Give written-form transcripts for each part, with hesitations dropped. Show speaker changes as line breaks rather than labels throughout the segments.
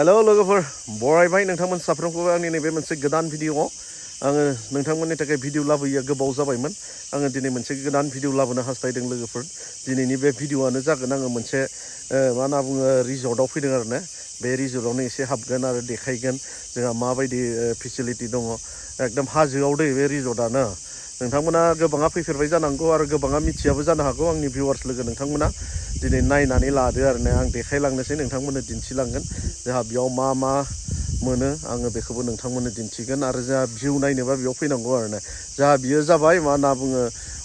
hello लोगोफोर बरायबाय नोंथांमोन साफ्रोमखौबो आंनि नैबे मोनसे गोदान भिडिअआव आङो नोंथांमोननि थाखाय भिडिअ लाबोयो गोबाव जाबायमोन आङो दिनै मोनसे गोदान भिडिअ लाबोनो हास्थायदों लोगोफोर दिनैनि बे भिडिअआनो जागोन आङो मोनसे मा होनना बुङो रिजर्टआव फैदों आरो ना बे रिजर्टआवनो एसे हाबगोन आरो देखायगोन जोंहा माबायदि फेसिलिटि दङ एकदम हाजोआव दै बे रिजर्टआनो नोंथांमोना गोबाङा फैफेरबाय जानांगौ आरो गोबाङा मिथियाबो जानो हागौ आंनि भिउवार्स लोगो नोंथांमोना दिनै नायनानै लादो आरो ना आं देखायलांनोसै नोंथांमोननो दिन्थिलांगोन जोंहा बेयाव मा मा मोनो आङो बेखौबो नोंथांमोननो दिन्थिगोन आरो जोंहा भिउ नायनोबा बेयाव फैनांगौ आरो ना जोंहा बियो जाबाय मा होनना बुङो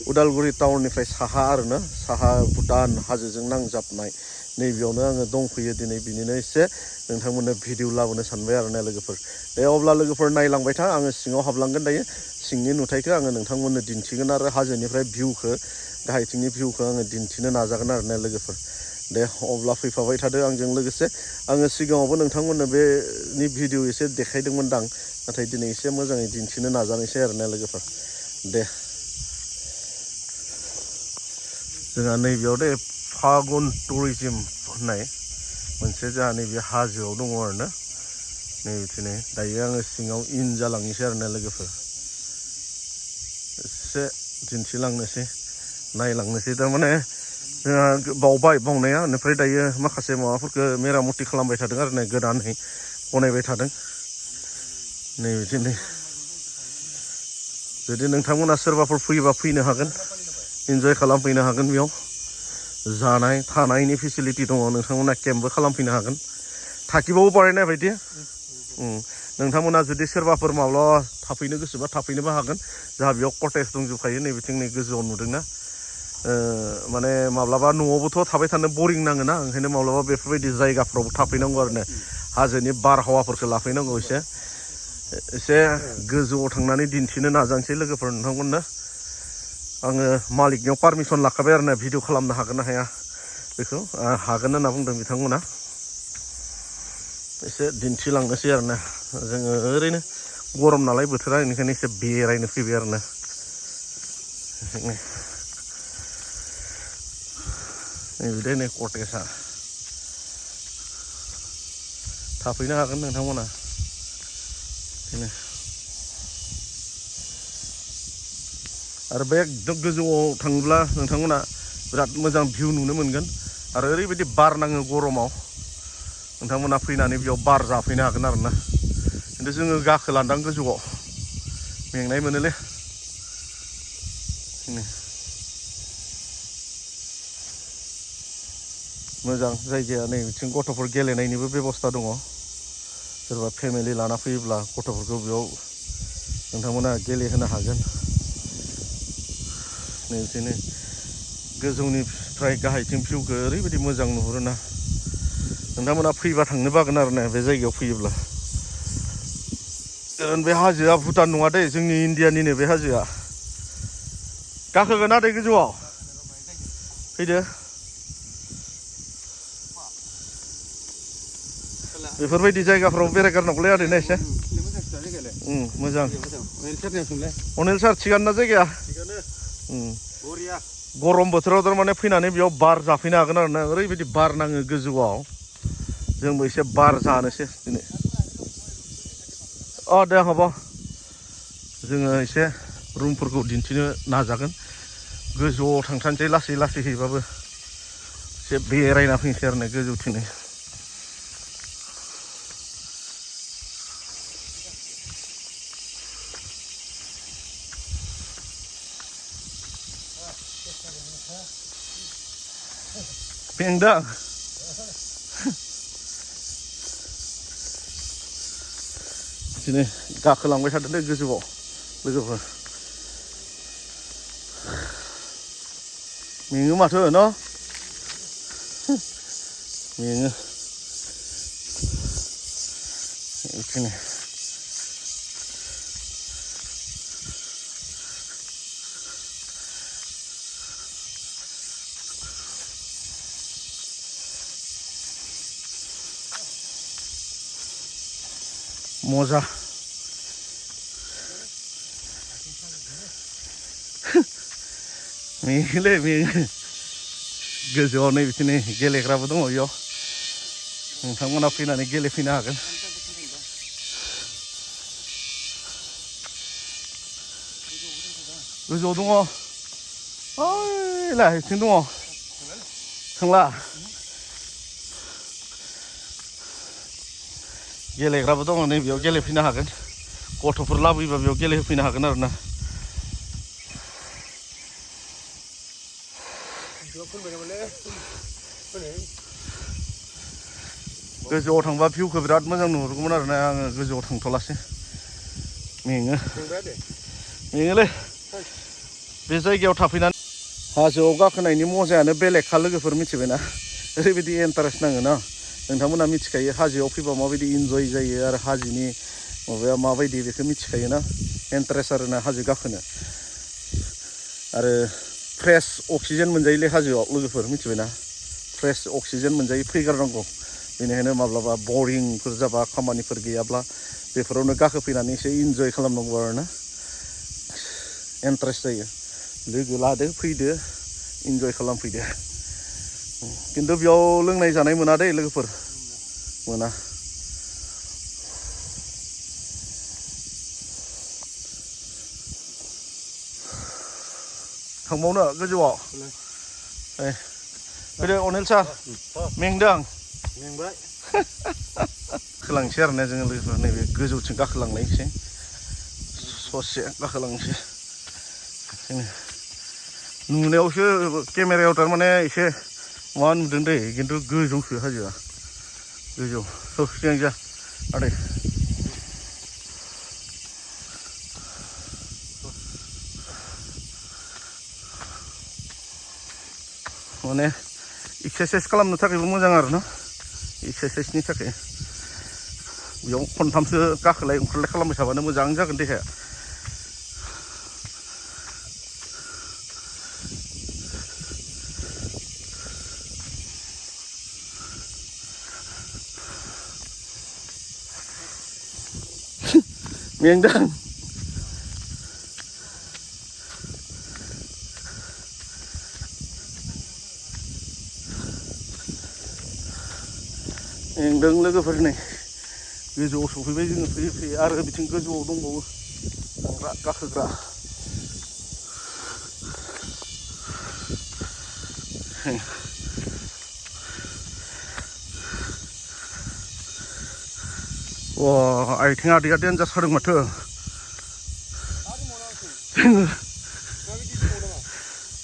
उदालगुरि टाउननिफ्राय साहा आरो ना साहा भुटान हाजोजों नांजाबनाय नैबेयावनो आङो दंफैयो दिनै बिनिनो एसे नोंथांमोननो भिडिअ लाबोनो सानबाय आरो ना लोगोफोर दे अब्ला लोगोफोर नायलांबाय था आङो सिङाव हाबलांगोन दायो सिंनि नुथायखौ आङो नोंथांमोननो दिन्थिगोन आरो हाजोनिफ्राय भिउखौ गाहायथिंनि भिउखौ आङो दिन्थिनो नाजागोन आरो ना लोगोफोर दे अब्ला फैफाबाय थादो आंजों लोगोसे आङो सिगाङावबो नोंथांमोननो बेनि भिडिअ एसे देखायदोंमोनदां नाथाय दिनै एसे मोजाङै दिन्थिनो नाजानोसै आरो ना लोगोफोर दे जोंहा नैबेयाव दे फागुन टुरिजिम होननाय मोनसे जोंहा नैबे हाजोआव दङ आरो ना नैबेथिंनो दायो आङो सिङाव इन जालांनोसै आरो ना लोगोफोर एसे दिन्थिलांनोसै नायलांनोसै थारमाने जोंहा बावबाय बावनाया बेनिफ्राय दायो माखासे माबाफोरखौ मेरामति खालामबाय थादों आरो ना गोदानै बनायबाय थादों नैबिदिनो जुदि नोंथांमोना सोरबाफोर फैयोबा फैनो हागोन इन्जय खालामफैनो हागोन बेयाव जानाय थानायनि फेसिलिटि दङ नोंथांमोना केम्पबो खालामफैनो हागोन थाखिबावबो बानायनाय बायदि नोंथांमोना जुदि सोरबाफोर माब्लाबा थाफैनो गोसोबा थाफैनोबो हागोन जोंहा बेयाव कटेज दंजोबखायो नैबिथिं नै गोजौआव नुदोंना माने माब्लाबा न'आवबोथ' थाबाय थानो बरिं नाङोना ओंखायनो माब्लाबा बेफोरबायदि जायगाफ्रावबो थाफैनांगौ आरो ना हाजोनि बारहावाफोरखौ लाफैनांगौ एसे गोजौआव थांनानै दिन्थिनो नाजानोसै लोगोफोर नोंथांमोननो आङो मालिकनियाव पारमिसन लाखाबाय आरो ना भिडिअ खालामनो हागोन ना हाया बेखौ हागोन होनना बुंदों बिथांमोना एसे दिन्थिलांनोसै आरो ना जोङो ओरैनो गरम नालाय बोथोरा बेनिखायनो एसे बेरायनो फैबाय आरो ना नैबे नै कटेजआ थाफैनो हागोन नोंथांमोना बिदिनो आरो बे एकदम गोजौआव थाङोब्ला नोंथांमोना बिराद मोजां भिउ नुनो मोनगोन आरो ओरैबायदि बार नाङो गरमाव नोंथांमोना फैनानै बेयाव बार जाफैनो हागोन आरो ना खिन्थु जोङो गाखोलांदां गोजौआव मेंनाय मोनोलै मोजां जायगाया नै बिथिं गथ'फोर गेलेनायनिबो बेबस्था दङ सोरबा फेमिलि लाना फैयोब्ला गथ'फोरखौ बेयाव नोंथांमोना गेलेहोनो हागोन नै बिदिनो गोजौनिफ्राय गाहायथिं भिउखौ ओरैबायदि मोजां नुहुरोना नोंथांमोना फैबा थांनो बागोन आरो ना बे जायगायाव फैयोब्ला बे हाजोआ भुटान नङा दै जोंनि इण्डियानिनो बे हाजोआ गाखोगोन आदै गोजौआव फैदो बेफोरबायदि जायगाफ्राव बेरायगारनांगौलै आदैना एसे मोजां अनिल सार थिगानो ना जायगाया गरम बोथोराव थारमाने फैनानै बेयाव बार जाफैनो हागोन आरो ना ओरैबायदि बार नाङो गोजौआव जोंबो एसे बार जानोसै दिनै दे हाब जोङो एसे रुमफोरखौ दिन्थिनो नाजागोन गोजौआव थांथारनोसै लासै लासैहैबाबो एसे बेरायना फैनोसै आरो ना गोजौथिंनो बेंदां बिदिनो गाखोलांबाय थादोंलै गोजौआव लोगोफोर मेङो माथो न मेङो बिदिनो मजा मेङोलै मेङो गोजौआव नै बिदिनो गेलेग्राबो दङ बेयाव नोंथांमोना फैनानै गेलेफैनो हागोन गोजौआव दङ ओइलाय बिथिं दङ थांला गेलेग्राबो दङ नै बेयाव गेलेफैनो हागोन गथ'फोर लाबोयोबा बेयाव गेलेहोफैनो हागोन आरोना गोजौआव थांबा भिउखौ बिराद मोजां नुहुरगौमोन आरोना आङो गोजौआव थांथ'लासै मेङोलै बे जायगायाव थाफैनानै हाजोआव गाखोनायनि मजायानो बेलेगखा लोगोफोर मिथिबायना ओरैबायदि इन्टारेस्ट नाङो ना नोंथांमोना मिथिखायो हाजोआव फैबा माबायदि इन्जय जायो आरो हाजोनि माबाया माबायदि बेखौ मिथिखायो ना इन्टारेस्ट आरोना हाजो गाखोनो आरो फ्रेश अक्सिजेन मोनजायोलै हाजोआव लोगोफोर मिथिबायना फ्रेश अक्सिजेन मोनजायो फैगारनांगौ बेनिखायनो माब्लाबा बरिंफोर जाबा खामानिफोर गैयाब्ला बेफोरावनो गाखोफैनानै एसे इन्जय खालामनांगौ आरोना इन्टारेस्ट जायो लोगो लादो फैदो इन्जय खालामफैदो खिन्थु बेयाव लोंनाय जानाय मोना दै लोगोफोर मोना थांबावनो गोजौआव फैदो अनिल सार मेंदों मेंबाय गाखोलांसै आरोना जोङो लोगोफोर नैबे गोजौथिं गाखोलांनायसै ससे गाखोलांसै नुनायावसो केमेरायाव थारमाने एसे माबा नुदों दै खिन्थु गोजौसो हाजोआ गोजौ सिगां जा आदै माने एक्सारसाइज खालामनो थाखायबो मोजां आरोना एक्सारसाइजनि थाखाय बेयाव खनथामसो गाखोलाय ओंखारलाय खालामबाय थाबानो मोजां जागोन देहाया मेंदों मेंदों लोगोफोर नै गोजौआव सफैबाय जोङो फैयै फैयै आरो बिथिं गोजौआव दंबावो थांग्रा गाखोग्रा आथिं आदैया देन्जार सादों माथो जोङो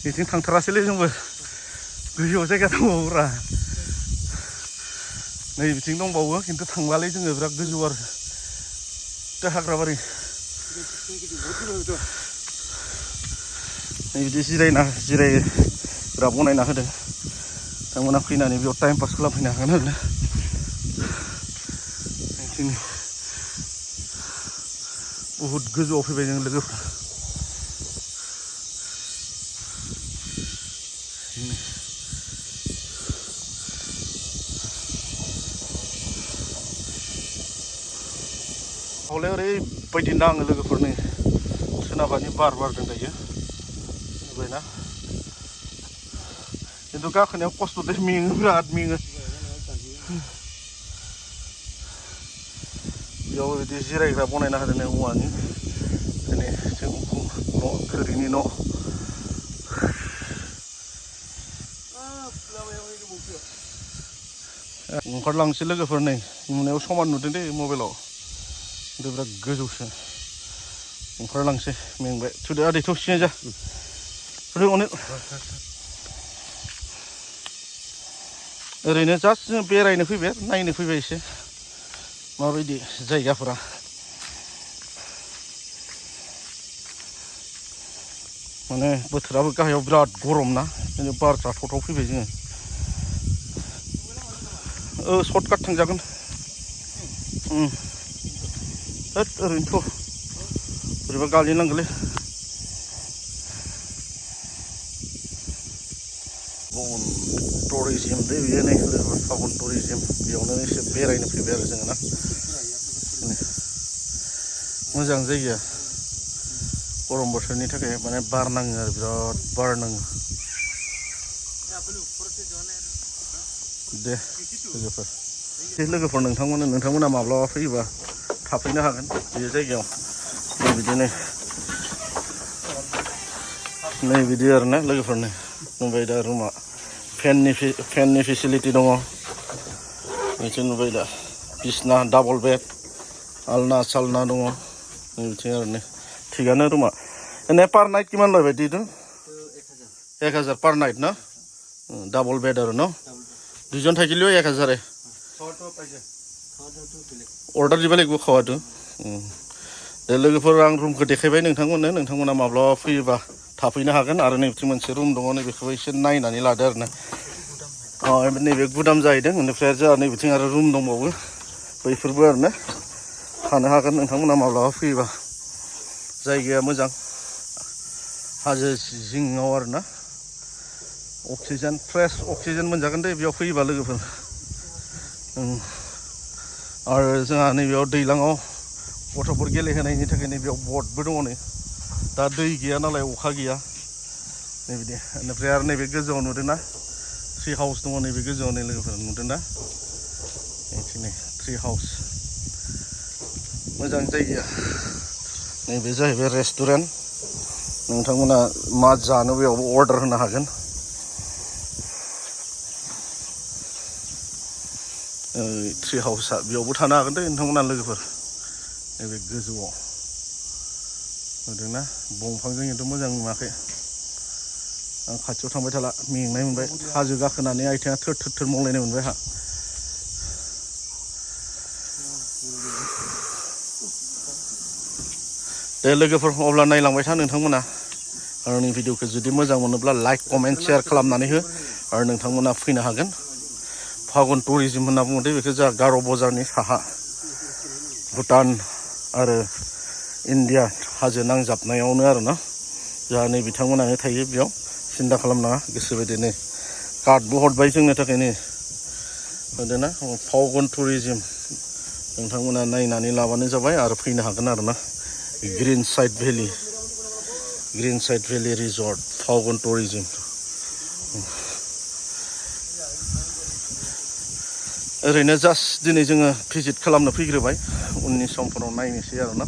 बिथिं थांथारासैलै जोंबो गोजौआव जायगा दंबावोब्रा नै बिथिं दंबावो खिन्थु थांलालै जोङो बिराद गोजौ आरो हाग्राबारि नै बिदि जिरायग्रा बनायना होदों बिथांमोना फैनानै बेयाव टाइम पास खालामफैनो हागोन आरोना बुहुद गोजौआव फैबाय जों लोगोफोर हले ओरैबायदि नाङो लोगोफोर नै सोनाबानि बार बारदों दायो नुबायना खिन्थु गाखोनायाव खस्थ'दै मेङो बिराद मेङो बेयाव बिदि जिरायग्रा बनायना होदों औवानि दिनै जों न' थोरिनि न' ओंखारलांसै लोगोफोर नै नुनायाव समान नुदों दे मबाइलाव खिन्थु बिराद गोजौसो ओंखारलांसै मेंबाय थुदो आदै थौसिनो जा थुदो अनेक ओरैनो जास्ट जों बेरायनो फैबाय नायनो फैबाय एसे माबायदि जायगाफोरा माने बोथोराबो गाहायाव बिराद गरम ना बिदिनो बार जाथावथाव फैबाय जोङो सर्टकाट थांजागोन होद ओरैनोथ' बोरैबा गालिनांगोनलै गुबुन टुरिजिम दै बेयो नै फागुन टुरिजिम बेयावनो एसे बेरायनो फैबाय आरो जोङो ना मोजां जायगाया गरम बोथोरनि थाखाय माने बार नाङो आरो बिराद बार नाङो दे लोगोफोर लोगोफोर नोंथांमोना माब्लाबा फैयोबा थाफैनो हागोन बे जायगायाव बिदिनो नै बिदि आरोना लोगोफोरनो नुबाय दा रुमा फेननि फेसिलिटि दङ बिथिं नुबाय दा बिसना डाबल बेड आलना सालना दङ बिथिं आरो थिगानो रुमा एने पार नाइट किमान लय बायदि 1000 पार नाइट ना डाबल बेड आरो न दुइजन থাকিলেও 1000 अर्डार दिबा লাগিব खावादो दे लोगोफोर आं रुमखौ देखायबाय नोंथांमोना माब्लाबा फैयोबा थाफैनो हागोन आरो नैबेथिं मोनसे रुम दङ नैबेखौबो एसे नायनानै लादो आरोना नैबे गुदाम जाहैदों बेनिफ्राय जोंहा नैबेथिं आरो रुम दंबावो बैफोरबो आरोना थानो हागोन नोंथांमोना माब्लाबा फैयोबा जायगाया मोजां हाजो जिङाव आरोना अक्सिजेन फ्रेश अक्सिजेन मोनजागोन दे बेयाव फैयोबा लोगोफोर आरो जोंहा नैबेयाव दैलाङाव गथ'फोर गेलेहोनायनि थाखाय नैबेयाव बटबो दङ नै दा दै गैया नालाय अखा गैया नैबिदि बेनिफ्राय आरो नैबे गोजौआव नुदोंना ट्री हाउस दङ नैबे गोजौआव नै लोगोफोर नुदोंना नै ट्री हाउस मोजां जायगाया नैबे जाहैबाय रेस्टुरेन्ट नोंथांमोना मा जानो बेयावबो अर्डार होनो हागोन ट्री हाउसआ बेयावबो थानो हागोन दे नोंथांमोना लोगोफोर नैबे गोजौआव नुदोंना दंफांजों खिन्थु मोजां नुवाखै आं खाथियाव थांबाय थाला मेंनाय मोनबाय हाजो गाखोनानै आथिङा थोर मावलायनाय मोनबाय आंहा दे लोगोफोर अब्ला नायलांबाय था नोंथांमोना आंनि भिडिअखौ जुदि मोजां मोनोब्ला लाइक कमेन्ट शेयार खालामनानै हो आरो नोंथांमोना फैनो हागोन फागुन टुरिजम होनना बुङो दे बेखौ जोंहा गार' बाजारनि साहा भुटान आरो इन्डिया हाजो नांजाबनायावनो आरोना जोंहा नै बिथांमोनानो थायो बेयाव सिन्था खालामनाङा गोसोबायदि नै कार्डबो हरबाय जोंनि थाखाय नै होदोना फागुन टुरिजम नोंथांमोना नायनानै लाबानो जाबाय आरो फैनो हागोन आरोना ग्रीन साइड भेलि रिजर्ट फागुन टुरिजम ओरैनो जास्ट दिनै जोङो भिजिट खालामनो फैग्रोबाय उननि समफोराव नायनोसै आरोना